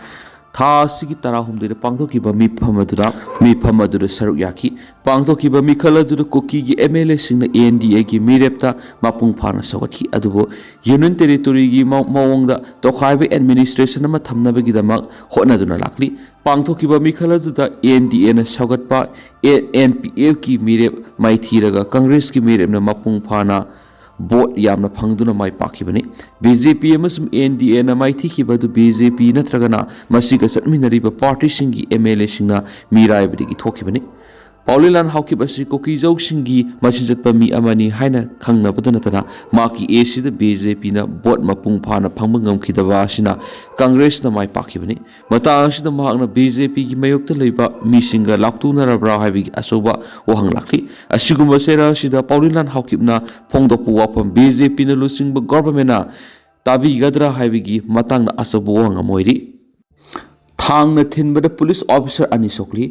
ꯊꯥ ꯑꯁꯤꯒꯤ ꯇꯔꯥꯍꯨꯝꯗꯣꯏꯗ ꯄꯥꯡꯊꯣꯛꯈꯤꯕ ꯃꯤꯐꯝ ꯑꯗꯨꯗ, ꯃꯤꯐꯝ ꯑꯗꯨꯗ ꯁꯔꯨꯛ ꯌꯥꯈꯤ꯫ ꯄꯥꯡꯊꯣꯛꯈꯤꯕ ꯃꯤꯈꯜ ꯑꯗꯨꯗ ꯀꯨꯀꯤꯒꯤ ꯑꯦꯝ ꯑꯦꯜ ꯑꯦꯁꯤꯡꯅ ꯑꯦꯟ ꯗꯤ ꯑꯦꯒꯤ ꯃꯤꯔꯦꯞꯇ ꯃꯄꯨꯡ ꯐꯥꯅ ꯁꯧꯒꯠꯈꯤ꯫ ꯑꯗꯨꯕꯨ ꯌꯨꯅꯤꯌꯟ ꯇꯦꯔꯤꯇꯣꯔꯤꯒꯤ ꯃꯑꯣꯡꯗ ꯇꯣꯈꯥꯏꯕ ꯑꯦꯗꯃꯤꯅꯤꯁꯇ꯭ꯔꯦꯁꯟ ꯑꯃ ꯊꯝꯅꯕꯒꯤꯗꯃꯛ ꯍꯣꯠꯅꯗꯨꯅ ꯂꯥꯛꯂꯤ꯫ ꯄꯥꯡꯊꯣꯛꯈꯤꯕ ꯃꯤꯈꯜ ꯑꯗꯨꯗ ꯑꯦꯟ ꯗꯤ ꯑꯦꯅ ꯁꯧꯒꯠꯄ ꯑꯦꯟ ꯄꯤ ꯑꯦꯐꯀꯤ ꯃꯤꯔꯦꯞ ꯃꯥꯏꯊꯤꯔꯒ ꯀꯪꯒ꯭ꯔꯦꯁꯀꯤ ꯃꯤꯔꯦꯞꯅ ꯃꯄꯨꯡ ꯐꯥꯅ ꯚꯣꯠ ꯌꯥꯝꯅ ꯐꯪꯗꯨꯅ ꯃꯥꯏ ꯄꯥꯛꯈꯤꯕꯅꯤ꯫ ꯕꯤ ꯖꯦ ꯄꯤ ꯑꯃꯁꯨꯡ ꯑꯦꯟ ꯗꯤ ꯑꯦꯅ ꯃꯥꯏꯊꯤꯈꯤꯕ ꯑꯗꯨ ꯕꯤ ꯖꯦ ꯄꯤ ꯅꯠꯇ꯭ꯔꯒꯅ ꯃꯁꯤꯒ ꯆꯠꯃꯤꯟꯅꯔꯤꯕ ꯄꯥꯔꯇꯤꯁꯤꯡꯒꯤ ꯑꯦꯝ ꯑꯦꯜ ꯑꯦꯁꯤꯡꯅ ꯃꯤꯔꯥꯏꯕꯗꯒꯤ ꯊꯣꯛꯈꯤꯕꯅꯤ꯫ ꯄꯥꯎꯂꯤꯂꯥꯟ ꯍꯥꯎꯀꯤꯞ ꯑꯁꯤ ꯀꯨꯀꯤꯖꯧꯁꯤꯡꯒꯤ ꯃꯆꯤꯟ ꯆꯠꯄ ꯃꯤ ꯑꯃꯅꯤ ꯍꯥꯏꯅ ꯈꯪꯅꯕꯗ ꯅꯠꯇꯅ, ꯃꯍꯥꯛꯀꯤ ꯑꯦꯁꯤꯗ ꯕꯤ ꯖꯦ ꯄꯤꯅ ꯚꯣꯠ ꯃꯄꯨꯡ ꯐꯥꯅ ꯐꯪꯕ ꯉꯝꯈꯤꯗꯕ ꯑꯁꯤꯅ ꯀꯪꯒ꯭ꯔꯦꯁꯅ ꯃꯥꯏ ꯄꯥꯛꯈꯤꯕꯅꯤ꯫ ꯃꯇꯥꯡ ꯑꯁꯤꯗ ꯃꯍꯥꯛꯅ ꯕꯤ ꯖꯦ ꯄꯤꯒꯤ ꯃꯥꯌꯣꯛꯇ ꯂꯩꯕ ꯃꯤꯁꯤꯡꯒ ꯂꯥꯎꯇꯨꯅꯔꯕ꯭ꯔꯥ ꯍꯥꯏꯕꯒꯤ ꯑꯆꯧꯕ ꯋꯥꯍꯪ ꯂꯥꯛꯂꯤ꯫ ꯑꯁꯤꯒꯨꯝꯕ ꯆꯩꯔꯥ ꯑꯁꯤꯗ ꯄꯥꯎꯂꯤꯂꯥꯟ ꯍꯥꯎꯀꯤꯞꯅ ꯐꯣꯡꯗꯣꯛꯄ ꯋꯥꯐꯝ ꯕꯤ ꯖꯦ ꯄꯤꯅ ꯂꯨꯆꯤꯡꯕ ꯒꯣꯚꯔꯟꯃꯦꯟꯅ ꯇꯥꯕꯤꯒꯗ꯭ꯔꯥ ꯍꯥꯏꯕꯒꯤ ꯃꯇꯥꯡꯗ ꯑꯆꯧꯕ ꯋꯥꯍꯪ ꯑꯃ ꯑꯣꯏꯔꯤ꯫ ꯊꯥꯡꯅ ꯊꯤꯟꯕꯗ ꯄꯨꯂꯤꯁ ꯑꯣꯐꯤꯁꯥꯔ ꯑꯅꯤ ꯁꯣꯛꯂꯤ꯫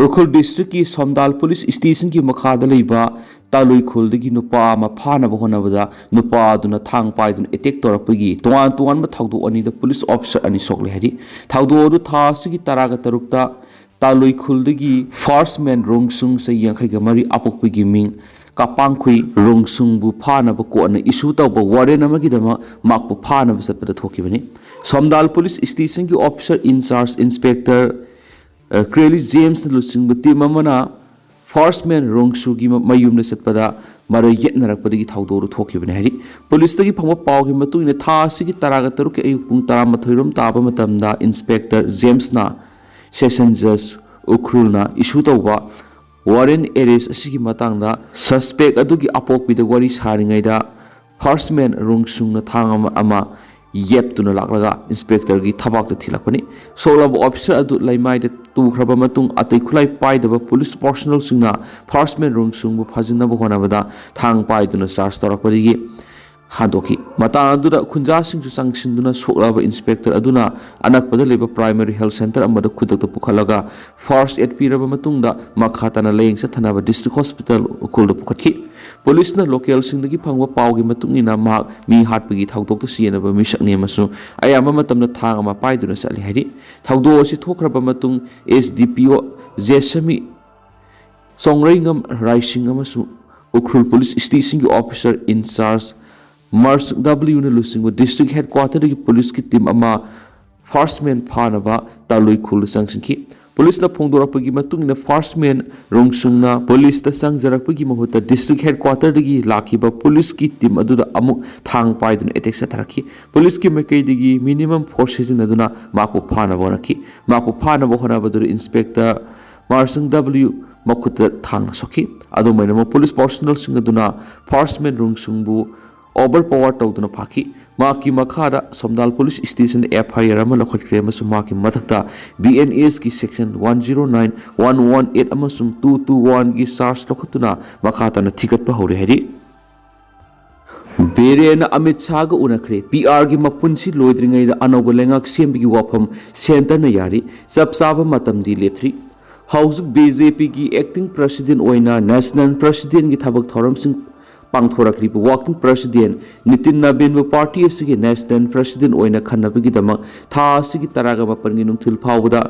ꯎꯈ꯭ꯔꯨꯜ ꯗꯤꯁꯇ꯭ꯔꯤꯛꯀꯤ ꯁꯣꯝꯗꯥꯜ ꯄꯨꯂꯤꯁ ꯁ꯭ꯇꯦꯁꯟꯒꯤ ꯃꯈꯥꯗ ꯂꯩꯕ ꯇꯥꯂꯨꯏ ꯈꯨꯜꯗꯒꯤ ꯅꯨꯄꯥ ꯑꯃ ꯐꯥꯅꯕ ꯍꯣꯠꯅꯕꯗ ꯅꯨꯄꯥ ꯑꯗꯨꯅ ꯊꯥꯡ ꯄꯥꯏꯗꯨꯅ ꯑꯦꯇꯦꯛ ꯇꯧꯔꯛꯄꯒꯤ ꯇꯣꯉꯥꯟ ꯇꯣꯉꯥꯟꯕ ꯊꯧꯗꯣꯛ ꯑꯅꯤꯗ ꯄꯨꯂꯤꯁ ꯑꯣꯐꯤꯁꯥꯔ ꯑꯅꯤ ꯁꯣꯛꯂꯦ ꯍꯥꯏꯔꯤ꯫ ꯊꯧꯗꯣꯛ ꯑꯗꯨ ꯊꯥ ꯑꯁꯤꯒꯤ ꯇꯔꯥꯒ ꯇꯔꯨꯛꯇ ꯇꯥꯂꯨꯏ ꯈꯨꯜꯗꯒꯤ ꯐꯥꯔꯁ ꯃꯦꯟ ꯔꯣꯡꯁꯨꯡ, ꯆꯍꯤ ꯌꯥꯡꯈꯩꯒ ꯃꯔꯤ, ꯑꯄꯣꯛꯄꯤꯒꯤ ꯃꯤꯡ ꯀꯥꯄꯥꯡꯈꯨꯏ ꯔꯣꯡꯁꯨꯡꯕꯨ ꯐꯥꯅꯕ ꯀꯣꯔꯠꯅ ꯏꯁꯨ ꯇꯧꯕ ꯋꯥꯔꯦꯟ ꯑꯃꯒꯤꯗꯃꯛ ꯃꯍꯥꯛꯄꯨ ꯐꯥꯅꯕ ꯆꯠꯄꯗ ꯊꯣꯛꯈꯤꯕꯅꯤ꯫ ꯁꯣꯝꯗꯥꯜ ꯄꯨꯂꯤꯁ ꯁ꯭ꯇꯦꯁꯟꯒꯤ ꯑꯣꯐꯤꯁꯥꯔ ꯏꯟꯆꯥꯔꯖ ꯏꯟꯁꯄꯦꯛꯇꯔ, ꯑ, ꯀ꯭ꯔꯦꯂꯤ ꯖꯦꯝꯁꯅ ꯂꯨꯆꯤꯡꯕ ꯇꯤꯝ ꯑꯃꯅ ꯐꯥꯔꯁ ꯃꯦꯟ ꯔꯣꯡꯁꯨꯒꯤ ꯃ-, ꯃꯌꯨꯝꯗ ꯆꯠꯄꯗ ꯃꯔꯩ ꯌꯦꯠꯅꯔꯛꯄꯗꯒꯤ ꯊꯧꯗꯣꯛ ꯑꯗꯨ ꯊꯣꯛꯈꯤꯕꯅꯤ ꯍꯥꯏꯔꯤ꯫ ꯄꯨꯂꯤꯁꯇꯒꯤ ꯐꯪꯕ ꯄꯥꯎꯒꯤ ꯃꯇꯨꯡ ꯏꯟꯅ, ꯊꯥ ꯑꯁꯤꯒꯤ ꯇꯔꯥꯒ ꯇꯔꯨꯛꯀꯤ ꯑꯌꯨꯛ ꯄꯨꯡ ꯇꯔꯥꯃꯥꯊꯣꯏ ꯔꯣꯝ ꯇꯥꯕ ꯃꯇꯝꯗ ꯏꯟꯁꯄꯦꯛꯇꯔ ꯖꯦꯝꯁꯅ ꯁꯦꯁꯟ ꯖꯖ ꯎꯈ꯭ꯔꯨꯜꯅ ꯏꯁꯨ ꯇꯧꯕ ꯋꯥꯔꯦꯟ ꯑꯦꯔꯦꯁ ꯑꯁꯤꯒꯤ ꯃꯇꯥꯡꯗ ꯁꯁꯄꯦꯛ ꯑꯗꯨꯒꯤ ꯑꯄꯣꯛꯄꯤꯗ ꯋꯥꯔꯤ ꯁꯥꯔꯤꯉꯩꯗ ꯐꯥꯔꯁ ꯃꯦꯟ ꯔꯣꯡꯁꯨꯡꯅ ꯊꯥꯡ ꯑꯃ, ꯑꯃ ꯌꯦꯞꯇꯨꯅ ꯂꯥꯛꯂꯒ ꯏꯟꯁꯄꯦꯛꯇꯔꯒꯤ ꯊꯕꯥꯛꯇ ꯊꯤꯜꯂꯛꯄꯅꯤ꯫ ꯁꯣꯛꯂꯕ ꯑꯣꯐꯤꯁꯥꯔ ꯑꯗꯨ ꯂꯩꯃꯥꯏꯗ ꯇꯨꯈ꯭ꯔꯕ ꯃꯇꯨꯡ, ꯑꯇꯩ ꯈꯨꯠꯂꯥꯏ ꯄꯥꯏꯗꯕ ꯄꯨꯂꯤꯁ ꯄꯥꯔꯁꯣꯅꯦꯜꯁꯤꯡꯅ ꯐꯥꯔꯁ ꯃꯦꯟ ꯔꯣꯡꯁꯨꯡꯕꯨ ꯐꯥꯖꯤꯟꯅꯕ ꯍꯣꯠꯅꯕꯗ ꯊꯥꯡ ꯄꯥꯏꯗꯨꯅ ꯆꯥꯔꯖ ꯇꯧꯔꯛꯄꯗꯒꯤ ꯍꯟꯗꯣꯛꯈꯤ꯫ ꯃꯇꯥꯡ ꯑꯗꯨꯗ ꯈꯨꯟꯖꯥꯁꯤꯡꯁꯨ ꯆꯪꯁꯤꯟꯗꯨꯅ ꯁꯣꯛꯂꯕ ꯏꯟꯁꯄꯦꯛꯇꯔ ꯑꯗꯨꯅ ꯑꯅꯛꯄꯗ ꯂꯩꯕ ꯄ꯭ꯔꯥꯏꯃꯥꯔꯤ ꯍꯦꯜꯊ ꯁꯦꯟꯇꯔ ꯑꯃꯗ ꯈꯨꯗꯛꯇ ꯄꯨꯈꯠꯂꯒ ꯐꯥꯔꯁ ꯑꯦꯗ ꯄꯤꯔꯕ ꯃꯇꯨꯡꯗ ꯃꯈꯥ ꯇꯥꯅ ꯂꯥꯌꯦꯡ ꯆꯠꯊꯅꯕ ꯗꯤꯁꯇ꯭ꯔꯤꯛ ꯍꯣꯁꯄꯤꯇꯥꯜ ꯎꯈ꯭ꯔꯨꯜꯗ ꯄꯨꯈꯠꯈꯤ꯫ ꯄꯨꯂꯤꯁꯅ ꯂꯣꯀꯦꯜꯁꯤꯡꯗꯒꯤ ꯐꯪꯕ ꯄꯥꯎꯒꯤ ꯃꯇꯨꯡ ꯏꯟꯅ ꯃꯍꯥꯛ ꯃꯤ ꯍꯥꯠꯄꯒꯤ ꯊꯧꯗꯣꯛꯇ ꯆꯦꯟꯅꯕ ꯃꯤꯁꯛꯅꯤ ꯑꯃꯁꯨꯡ ꯑꯌꯥꯝꯕ ꯃꯇꯝꯗ ꯊꯥꯡ ꯑꯃ ꯄꯥꯏꯗꯨꯅ ꯆꯠꯂꯤ ꯍꯥꯏꯔꯤ꯫ ꯊꯧꯗꯣꯛ ꯑꯁꯤ ꯊꯣꯛꯈ꯭ꯔꯕ ꯃꯇꯨꯡ ꯑꯦꯁ ꯗꯤ ꯄꯤ ꯑꯣ ꯖꯦꯁꯃꯤ ꯆꯣꯡꯔꯩꯉꯝ ꯔꯥꯏꯁꯤꯡ ꯑꯃꯁꯨꯡ ꯎꯈ꯭ꯔꯨꯜ ꯄꯨꯂꯤꯁ ꯁ꯭ꯇꯦꯁꯟꯒꯤ ꯑꯣꯐꯤꯁꯥꯔ ꯏꯟꯆꯥꯔꯖ ꯃꯥꯔꯁ ꯗꯕ꯭ꯂꯤꯌꯨꯅ ꯂꯨꯆꯤꯡꯕ ꯗꯤꯁꯇ꯭ꯔꯤꯛ ꯍꯦꯗꯀ꯭ꯋꯥꯇꯔꯗꯒꯤ ꯄꯨꯂꯤꯁꯀꯤ ꯇꯤꯝ ꯑꯃ ꯐꯥꯔꯁ ꯃꯦꯟ ꯐꯥꯅꯕ ꯇꯥꯂꯨꯏ ꯈꯨꯜꯗ ꯆꯪꯁꯤꯟꯈꯤ꯫ ꯄꯨꯂꯤꯁꯅ ꯐꯣꯡꯗꯣꯔꯛꯄꯒꯤ ꯃꯇꯨꯡ ꯏꯟꯅ, ꯐꯥꯔꯁ ꯃꯦꯟ ꯔꯣꯡꯁꯨꯡꯅ ꯄꯨꯂꯤꯁꯇ ꯆꯪꯖꯔꯛꯄꯒꯤ ꯃꯍꯨꯠꯇ ꯗꯤꯁꯇ꯭ꯔꯤꯛ ꯍꯦꯗꯀ꯭ꯋꯥꯇꯔꯗꯒꯤ ꯂꯥꯛꯈꯤꯕ ꯄꯨꯂꯤꯁꯀꯤ ꯇꯤꯝ ꯑꯗꯨꯗ ꯑꯃꯨꯛ ꯊꯥꯡ ꯄꯥꯏꯗꯨꯅ ꯑꯦꯇꯦꯛ ꯆꯠꯊꯔꯛꯈꯤ꯫ ꯄꯨꯂꯤꯁꯀꯤ ꯃꯥꯏꯀꯩꯗꯒꯤ ꯃꯤꯅꯤꯃꯝ ꯐꯣꯔꯁ ꯁꯤꯖꯤꯟꯅꯗꯨꯅ ꯃꯍꯥꯛꯄꯨ ꯐꯥꯅꯕ ꯍꯣꯠꯅꯈꯤ꯫ ꯃꯍꯥꯛꯄꯨ ꯐꯥꯅꯕ ꯍꯣꯠꯅꯕꯗꯨꯗ ꯏꯟꯁꯄꯦꯛꯇꯔ ꯃꯥꯔꯁꯪ ꯗꯕ꯭ꯂꯤꯌꯨ ꯃꯈꯨꯠꯇ ꯊꯥꯡꯅ ꯁꯣꯛꯈꯤ꯫ ꯑꯗꯨꯃꯥꯏꯅꯃꯛ ꯄꯨꯂꯤꯁ ꯄꯥꯔꯁꯣꯅꯦꯜꯁꯤꯡ ꯑꯗꯨꯅ ꯐꯥꯔꯁꯃꯦꯟ ꯔꯨꯡꯁꯨꯡꯕꯨ ꯑꯣꯚꯔ ꯄꯥꯋꯔ ꯇꯧꯗꯨꯅ ꯐꯥꯈꯤ꯫ ꯃꯍꯥꯛꯀꯤ ꯃꯈꯥꯗ ꯁꯣꯝꯗꯥꯜ ꯄꯨꯂꯤꯁ ꯁ꯭ꯇꯦꯁꯟꯗ ꯑꯦꯐ ꯑꯥꯏ ꯑꯥꯔ ꯑꯃ ꯂꯧꯈꯠꯈ꯭ꯔꯦ ꯑꯃꯁꯨꯡ ꯃꯍꯥꯛꯀꯤ ꯃꯊꯛꯇ ꯕꯤ ꯑꯦꯟ ꯑꯦꯁꯀꯤ section one zero nine, one one eight ꯑꯃꯁꯨꯡ ꯇꯨ ꯇꯨ ꯋꯥꯟꯒꯤ ꯆꯥꯔꯖ ꯂꯧꯈꯠꯇꯨꯅ ꯃꯈꯥ ꯇꯥꯅ ꯊꯤꯒꯠꯄ ꯍꯧꯔꯦ ꯍꯥꯏꯔꯤ꯫ ꯕꯤꯔꯦꯟꯅ ꯑꯃꯤꯠ ꯁꯥꯍꯒ ꯎꯅꯈ꯭ꯔꯦ꯫ ꯄꯤ ꯑꯥꯔꯒꯤ ꯃꯄꯨꯟꯁꯤ ꯂꯣꯏꯗ꯭ꯔꯤꯉꯩꯗ ꯑꯅꯧꯕ ꯂꯩꯉꯥꯛ ꯁꯦꯝꯕꯒꯤ ꯋꯥꯐꯝ ꯁꯦꯟꯇꯔꯅ ꯌꯥꯔꯤ꯫ ꯆꯞ ꯆꯥꯕ ꯃꯇꯝꯗꯤ ꯂꯦꯞꯇ꯭ꯔꯤ꯫ ꯍꯧꯖꯤꯛ ꯕꯤ ꯖꯦ ꯄꯤꯒꯤ ꯑꯦꯛꯇꯤꯡ ꯄ꯭ꯔꯁꯤꯗꯦꯟ ꯑꯣꯏꯅ ꯅꯦꯁꯅꯦꯜ ꯄ꯭ꯔꯁꯤꯗꯦꯟꯒꯤ ꯊꯕꯛ ꯊꯧꯔꯝꯁꯤꯡ ꯄꯥꯡꯊꯣꯔꯛꯂꯤꯕ ꯋꯥꯔꯀꯤꯡ ꯄ꯭ꯔꯁꯤꯗꯦꯟ ꯅꯤꯇꯤꯟ ꯅꯕꯤꯟꯕꯨ ꯄꯥꯔꯇꯤ ꯑꯁꯤꯒꯤ ꯅꯦꯁꯅꯦꯜ ꯄ꯭ꯔꯁꯤꯗꯦꯟ ꯑꯣꯏꯅ ꯈꯟꯅꯕꯒꯤꯗꯃꯛ ꯊꯥ ꯑꯁꯤꯒꯤ ꯇꯔꯥꯒ ꯃꯥꯄꯟꯒꯤ ꯅꯨꯡꯊꯤꯜ ꯐꯥꯎꯕꯗ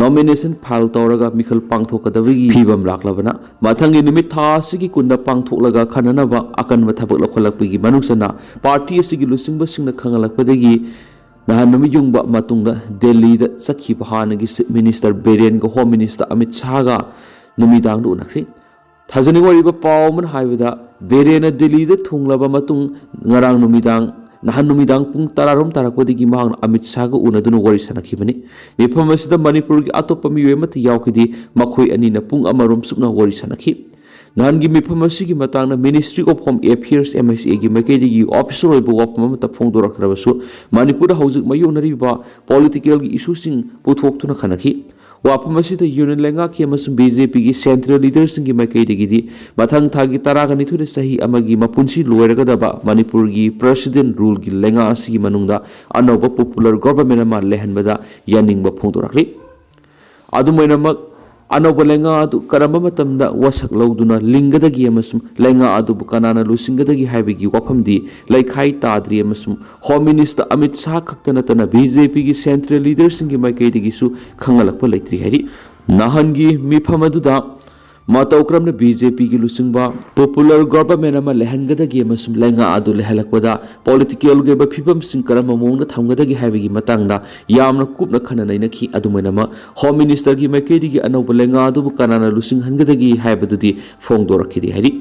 ꯅꯣꯃꯤꯅꯦꯁꯟ ꯐꯥꯏꯜ ꯇꯧꯔꯒ ꯃꯤꯈꯜ ꯄꯥꯡꯊꯣꯛꯀꯗꯕꯒꯤ ꯐꯤꯕꯝ ꯂꯥꯛꯂꯕꯅ, ꯃꯊꯪꯒꯤ ꯅꯨꯃꯤꯠ ꯊꯥ ꯑꯁꯤꯒꯤ ꯀꯨꯟꯗ ꯄꯥꯡꯊꯣꯛꯂꯒ ꯈꯟꯅꯅꯕ ꯑꯀꯟꯕ ꯊꯕꯛ ꯂꯧꯈꯠꯂꯛꯄꯒꯤ ꯃꯅꯨꯡ ꯆꯟꯅ ꯄꯥꯔꯇꯤ ꯑꯁꯤꯒꯤ ꯂꯨꯆꯤꯡꯕꯁꯤꯡꯅ ꯈꯪꯍꯜꯂꯛꯄꯗꯒꯤ ꯅꯍꯥꯟ ꯅꯨꯃꯤꯠ ꯌꯨꯡꯕ ꯃꯇꯨꯡꯗ ꯗꯦꯜꯂꯤꯗ ꯆꯠꯈꯤꯕ ꯍꯥꯟꯅꯒꯤ ꯆꯤꯐ ꯃꯤꯅꯤꯁꯇꯔ ꯕꯤꯔꯦꯟꯒ ꯍꯣꯝ ꯃꯤꯅꯤꯁꯇꯔ ꯑꯃꯤꯠ ꯁꯥꯍꯒ ꯅꯨꯃꯤꯗꯥꯡꯗ ꯎꯅꯈ꯭ꯔꯦ꯫ ꯊꯥꯖꯅꯤꯡꯉꯥꯏ ꯑꯣꯏꯔꯤꯕ ꯄꯥꯎ ꯑꯃꯅ ꯍꯥꯏꯕꯗ, ꯕꯤꯔꯦꯟꯅ ꯗꯤꯜꯂꯤꯗ ꯊꯨꯡꯂꯕ ꯃꯇꯨꯡ ꯉꯔꯥꯡ ꯅꯨꯃꯤꯗꯥꯡ, ꯅꯍꯥꯟ ꯅꯨꯃꯤꯗꯥꯡ ꯄꯨꯡ ꯇꯔꯥꯔꯣꯝ ꯇꯥꯔꯛꯄꯗꯒꯤ ꯃꯍꯥꯛꯅ ꯑꯃꯤꯠ ꯁꯥꯍꯒ ꯎꯅꯗꯨꯅ ꯋꯥꯔꯤ ꯁꯥꯟꯅꯈꯤꯕꯅꯤ꯫ ꯃꯤꯐꯝ ꯑꯁꯤꯗ ꯃꯅꯤꯄꯨꯔꯒꯤ ꯑꯇꯣꯞꯄ ꯃꯤꯑꯣꯏ ꯑꯃꯠꯇ ꯌꯥꯎꯈꯤꯗꯦ꯫ ꯃꯈꯣꯏ ꯑꯅꯤꯅ ꯄꯨꯡ ꯑꯃꯔꯣꯝ ꯆꯨꯞꯅ ꯋꯥꯔꯤ ꯁꯥꯟꯅꯈꯤ꯫ ꯅꯍꯥꯟꯒꯤ ꯃꯤꯐꯝ ꯑꯁꯤꯒꯤ ꯃꯇꯥꯡꯗ Ministry of Home Affairs, M H A ꯒꯤ ꯃꯥꯏꯀꯩꯗꯒꯤ ꯑꯣꯐꯤꯁꯤꯌꯦꯜ ꯑꯣꯏꯕ ꯋꯥꯐꯝ ꯑꯃꯠꯇ ꯐꯣꯡꯗꯣꯔꯛꯇ꯭ꯔꯕꯁꯨ, ꯃꯅꯤꯄꯨꯔꯗ ꯍꯧꯖꯤꯛ ꯃꯥꯌꯣꯛꯅꯔꯤꯕ ꯄꯣꯂꯤꯇꯤꯀꯦꯜꯒꯤ ꯏꯁꯨꯁꯤꯡ ꯄꯨꯊꯣꯛꯇꯨꯅ ꯈꯟꯅꯈꯤ꯫ ꯋꯥꯐꯝ ꯑꯁꯤꯗ ꯌꯨꯅꯤꯌꯟ ꯂꯩꯉꯥꯛꯀꯤ ꯑꯃꯁꯨꯡ ꯕꯤ ꯖꯦ ꯄꯤꯒꯤ ꯁꯦꯟꯇ꯭ꯔꯦꯜ ꯂꯤꯗꯔꯁꯤꯡꯒꯤ ꯃꯥꯏꯀꯩꯗꯒꯤꯗꯤ ꯃꯊꯪ ꯊꯥꯒꯤ ꯇꯔꯥꯒ ꯅꯤꯊꯣꯏꯗ ꯆꯍꯤ ꯑꯃꯒꯤ ꯃꯄꯨꯟꯁꯤ ꯂꯣꯏꯔꯒꯗꯕ ꯃꯅꯤꯄꯨꯔꯒꯤ ꯄ꯭ꯔꯁꯤꯗꯦꯟ ꯔꯨꯜꯒꯤ ꯂꯩꯉꯥꯛ ꯑꯁꯤꯒꯤ ꯃꯅꯨꯡꯗ ꯑꯅꯧꯕ ꯄꯣꯄꯨꯂꯔ ꯒꯣꯚꯔꯟꯃꯦꯟ ꯑꯃ ꯂꯩꯍꯟꯕꯗ ꯌꯥꯅꯤꯡꯕ ꯐꯣꯡꯗꯣꯔꯛꯂꯤ꯫ ꯑꯗꯨꯝ ꯑꯣꯏꯅꯃꯛ, ꯑꯅꯧꯕ ꯂꯩꯉꯥꯛ ꯑꯗꯨ ꯀꯔꯝꯕ ꯃꯇꯝꯗ ꯋꯥꯁꯛ ꯂꯧꯗꯨꯅ ꯂꯤꯡꯒꯗꯒꯦ ꯑꯃꯁꯨꯡ ꯂꯩꯉꯥꯛ ꯑꯗꯨꯕꯨ ꯀꯅꯥꯅ ꯂꯨꯆꯤꯡꯒꯗꯒꯦ ꯍꯥꯏꯕꯒꯤ ꯋꯥꯐꯝꯗꯤ ꯂꯩꯈꯥꯏ ꯇꯥꯗ꯭ꯔꯤ ꯑꯃꯁꯨꯡ ꯍꯣꯝ ꯃꯤꯅꯤꯁꯇꯔ ꯑꯃꯤꯠ ꯁꯥꯍ ꯈꯛꯇ ꯅꯠꯇꯅ ꯕꯤ ꯖꯦ ꯄꯤꯒꯤ ꯁꯦꯟꯇ꯭ꯔꯦꯜ ꯂꯤꯗꯔꯁꯤꯡꯒꯤ ꯃꯥꯏꯀꯩꯗꯒꯤꯁꯨ ꯈꯪꯍꯜꯂꯛꯄ ꯂꯩꯇ꯭ꯔꯤ ꯍꯥꯏꯔꯤ꯫ ꯅꯍꯥꯟꯒꯤ ꯃꯤꯐꯝ ꯑꯗꯨꯗ ꯃꯇꯧ ꯀꯔꯝꯅ ꯕꯤ ꯖꯦ ꯄꯤꯒꯤ ꯂꯨꯆꯤꯡꯕ ꯄꯣꯄꯨꯂꯔ ꯒꯣꯚꯔꯟꯃꯦꯟ ꯑꯃ ꯂꯩꯍꯟꯒꯗꯒꯦ ꯑꯃꯁꯨꯡ ꯂꯩꯉꯥꯛ ꯑꯗꯨ ꯂꯩꯍꯜꯂꯛꯄꯗ ꯄꯣꯂꯤꯇꯤꯀꯦꯜꯒꯤ ꯑꯣꯏꯕ ꯐꯤꯕꯝꯁꯤꯡ ꯀꯔꯝꯕ ꯃꯑꯣꯡꯗ ꯊꯝꯒꯗꯒꯦ ꯍꯥꯏꯕꯒꯤ ꯃꯇꯥꯡꯗ ꯌꯥꯝꯅ ꯀꯨꯞꯅ ꯈꯟꯅ ꯅꯩꯅꯈꯤ꯫ ꯑꯗꯨꯝ ꯑꯣꯏꯅꯃꯛ, ꯍꯣꯝ ꯃꯤꯅꯤꯁꯇꯔꯒꯤ ꯃꯥꯏꯀꯩꯗꯒꯤ ꯑꯅꯧꯕ ꯂꯩꯉꯥꯛ ꯑꯗꯨꯕꯨ ꯀꯅꯥꯅ ꯂꯨꯆꯤꯡꯍꯟꯒꯗꯒꯦ ꯍꯥꯏꯕꯗꯨꯗꯤ ꯐꯣꯡꯗꯣꯔꯛꯈꯤꯗꯦ ꯍꯥꯏꯔꯤ꯫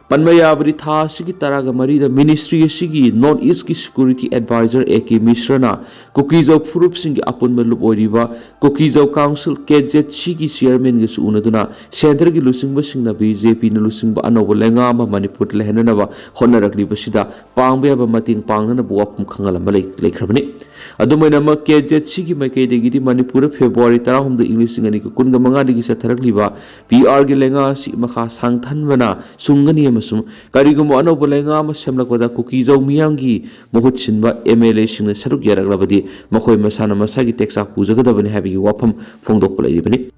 ꯄꯟꯕ ꯌꯥꯕꯗꯤ, ꯊꯥ ꯑꯁꯤꯒꯤ ꯇꯔꯥꯒ ꯃꯔꯤꯗ ꯃꯤꯅꯤꯁꯇ꯭ꯔꯤ ꯑꯁꯤꯒꯤ ꯅꯣꯔꯠ ꯏꯁꯀꯤ ꯁꯦꯀ꯭ꯌꯨꯔꯤꯇꯤ ꯑꯦꯗꯚꯥꯏꯖꯔ ꯑꯦ ꯀꯦ ꯃꯤꯁ꯭ꯔꯅ ꯀꯨꯀꯤꯖꯧ ꯐꯨꯔꯨꯞꯁꯤꯡꯒꯤ ꯑꯄꯨꯟꯕ ꯂꯨꯞ ꯑꯣꯏꯔꯤꯕ ꯀꯨꯀꯤꯖꯧ ꯀꯥꯎꯟꯁꯤꯜ, ꯀꯦ ꯖꯦꯠ ꯁꯤꯒꯤ ꯆꯤꯌꯔꯃꯦꯟꯒꯁꯨ ꯎꯅꯗꯨꯅ ꯁꯦꯟꯇꯔꯒꯤ ꯂꯨꯆꯤꯡꯕꯁꯤꯡꯅ ꯕꯤ ꯖꯦ ꯄꯤꯅ ꯂꯨꯆꯤꯡꯕ ꯑꯅꯧꯕ ꯂꯩꯉꯥꯛ ꯑꯃ ꯃꯅꯤꯄꯨꯔꯗ ꯂꯩꯍꯟꯅꯅꯕ ꯍꯣꯠꯅꯔꯛꯂꯤꯕꯁꯤꯗ ꯄꯥꯡꯕ ꯌꯥꯕ ꯃꯇꯦꯡ ꯄꯥꯡꯅꯅꯕ ꯋꯥꯐꯝ ꯈꯪꯍꯜꯂꯝꯕ ꯂꯩ-, ꯂꯩꯈ꯭ꯔꯕꯅꯤ꯫ ꯑꯗꯨꯝ ꯑꯣꯏꯅꯃꯛ, ꯀꯦ ꯖꯦꯠ ꯁꯤꯒꯤ ꯃꯥꯏꯀꯩꯗꯒꯤꯗꯤ ꯃꯅꯤꯄꯨꯔꯗ ꯐꯦꯕ꯭ꯔꯨꯋꯥꯔꯤ ꯇꯔꯥꯍꯨꯝꯗꯣꯏ, ꯏꯪ ꯂꯤꯁꯤꯡ ꯑꯅꯤꯒ ꯀꯨꯟꯒ ꯃꯉꯥꯗꯒꯤ ꯆꯠꯊꯔꯛꯂꯤꯕ ꯄꯤ ꯑꯥꯔꯒꯤ ꯂꯩꯉꯥꯛ ꯑꯁꯤ ꯃꯈꯥ ꯁꯥꯡꯊꯟꯕꯅ ꯆꯨꯝꯒꯅꯤ ꯑꯃꯁꯨꯡ ꯀꯔꯤꯒꯨꯝꯕ ꯑꯅꯧꯕ ꯂꯩꯉꯥꯛ ꯑꯃ ꯁꯦꯝꯂꯛꯄꯗ ꯀꯨꯀꯤꯖꯧ ꯃꯤꯌꯥꯝꯒꯤ ꯃꯍꯨꯠ ꯁꯤꯟꯕ ꯑꯦꯝ ꯑꯦꯜ ꯑꯦꯁꯤꯡꯅ ꯁꯔꯨꯛ ꯌꯥꯔꯛꯂꯕꯗꯤ ꯃꯈꯣꯏ ꯃꯁꯥꯅ ꯃꯁꯥꯒꯤ ꯇꯦꯛꯆꯥꯛ ꯄꯨꯖꯒꯗꯕꯅꯤ ꯍꯥꯏꯕꯒꯤ ꯋꯥꯐꯝ ꯐꯣꯡꯗꯣꯛꯄ ꯂꯩꯔꯤꯕꯅꯤ꯫